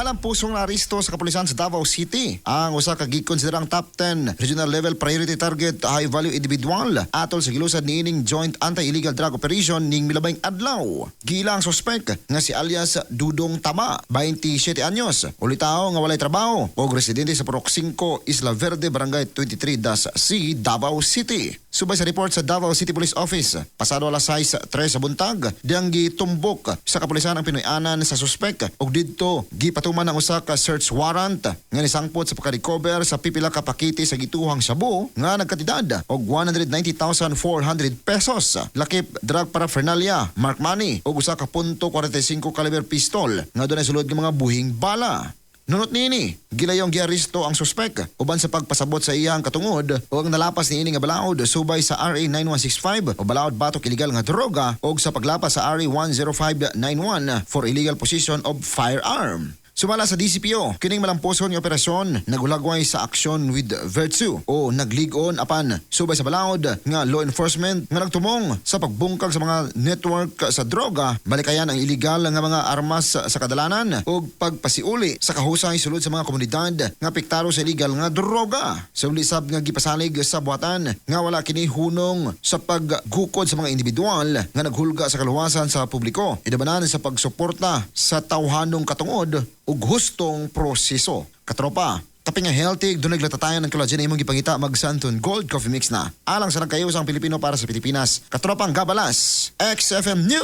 Malampusong naaresto sa kapulisan sa Davao City ang usa ka gikonsiderang top 10 regional level priority target high value individual atol sa gilusad niining joint anti-illegal drug operation ning milabayng adlaw. Giila ang suspect nga si alias Dudong Tama, 27 anyos, ulitawo nga walay trabaho og residente sa Purok 5, Isla Verde, Barangay 23-C, Davao City. Subay sa report sa Davao City Police Office, pasado alas 6:03 sa buntag, diyang gitumbok sa kapulisan ang Pinoy-anan sa suspect ug didto gipatuman ang usa ka search warrant nga nisangpot sa pagka-recover sa pipila ka pakete sa gituhang shabu nga nagkantidad og 190,400 pesos. Lakip drug paraphernalia, mark money ug usa ka .45 caliber pistol nga dunay sulod nga mga buhing bala. Nunot niini, gilayong giaresto ang suspek uban sa pagpasabot sa iyang katungod o ang nalapas niini nga balaod subay sa RA 9165 o balaod batok illegal nga droga og sa paglapas sa RA 10591 for illegal possession of firearm. Sumala sa DCPO, kining malampuson nga operasyon naghulagway sa action with virtue o naglig-on apan subay sa balaod nga law enforcement nga nagtumong sa pagbungkag sa mga network sa droga, balikayan ang illegal nga mga armas sa kadalanan ug pagpasiuli sa kahusay sulod sa mga komunidad nga apektado sa illegal nga droga. Sa sab nga gipasalig sa buhatan nga wala kini hunong sa paggukod sa mga individual nga naghulga sa kaluwasan sa publiko. Idabanan sa pagsuporta sa tawhanong katungod ug hustong proseso. Katropa, kape nga healthy, dunay glutathione ug collagen, imong gipangita, mag Santon Gold Coffee Mix na. Alang sa nagkayusang Pilipino para sa Pilipinas. Katropang Gabalas, XFM News.